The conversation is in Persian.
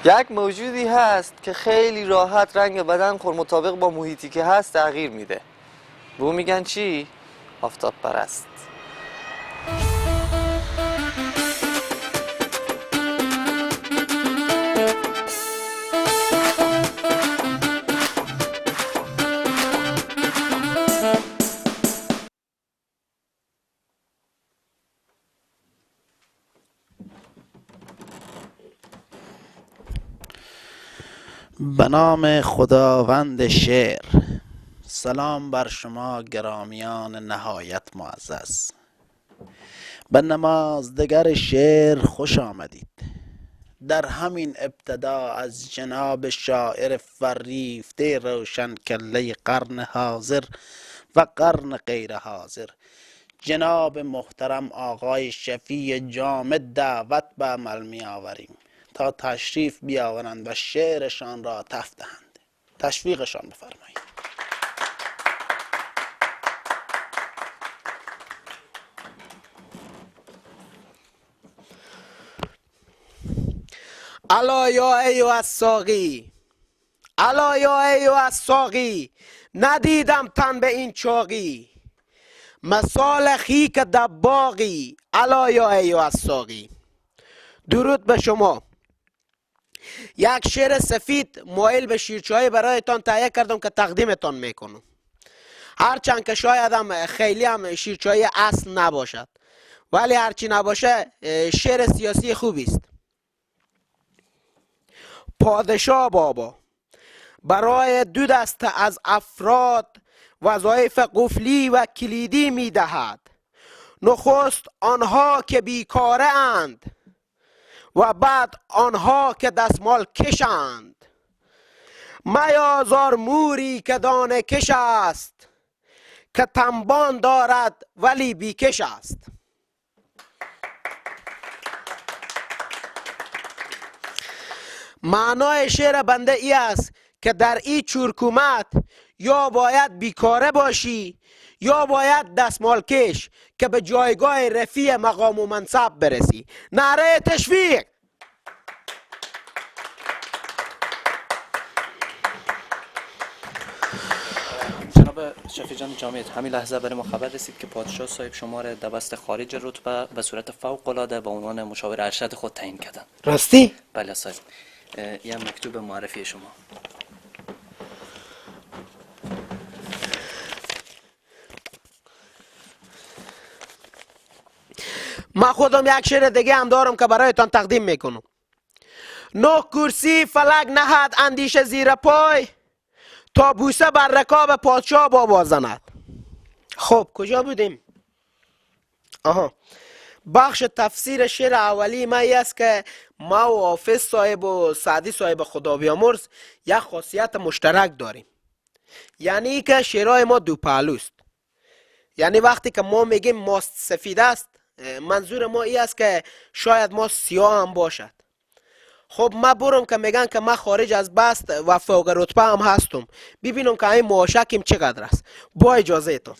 یک موجودی هست که خیلی راحت رنگ بدن خود مطابق با محیطی که هست تغییر میده. به اون میگن چی؟ آفتاب پرست. به نام خداوند شعر. سلام بر شما گرامیان نهایت معزز. به نمازدگر شعر خوش آمدید. در همین ابتدا از جناب شاعر فریفته روشن کله قرن حاضر و قرن غیر حاضر، جناب محترم آقای شفیع جامد دعوت به عمل می آوریم تا تشریف بیاورند و شعرشان را تفت دهند. تشویقشان بفرمایید. الا یا ایها الساقی، الا یا ایها الساقی، ندیدم تن به این چاقی، مثال خیک دباغی، الا یا ایها الساقی. درود به شما. یک شعر سفید مایل به شیرچای برایتان تهیه کردم که تقدیمتان میکنم، هرچند که شاید هم خیلی هم شیرچای اصل نباشد، ولی هرچی نباشه شعر سیاسی خوبی است. پادشاه بابا برای دو دسته از افراد وظایف قفلی و کلیدی میدهد. نخست آنها که بیکاره اند و بعد آنها که دستمال کشند. میازار موری که دانه کش است، که تنبان دارد ولی بیکش است. معنای شعر بنده ای است که در ای چورکومت یا باید بیکاره باشی یا باید دستمال کش که به جایگاه رفیع مقام و منصب برسی. نعره تشویق. جناب شفیع جان جامد، همین لحظه برای ما خبر رسید که پادشاه صاحب شمار دبست خارج رتبه به صورت فوق العاده به عنوان مشاور ارشد خود تعیین کردن. راستی؟ بله صاحب. یه مکتوب معرفی شما. ما خودم یک شعر دیگه هم دارم که برایتان تقدیم میکنم. نه کرسی فلک نهد اندیشه زیر پای، تا بوسه بر رکاب پادشاه بابا زند. خب کجا بودیم؟ آها، بخش تفسیر شعر اولی ما ای است که ما و حافظ صاحب و سعدی صاحب خدا بیامرز یک خاصیت مشترک داریم، یعنی که شعرهای ما دو پهلوست. یعنی وقتی که ما میگیم ماست سفید است، منظور ما ای است که شاید ما سیاه هم باشد. خب ما برم که میگن که ما خارج از بست و فوق رتبه هم هستم، ببینم که این معاشکیم چقدر است. با اجازه تان.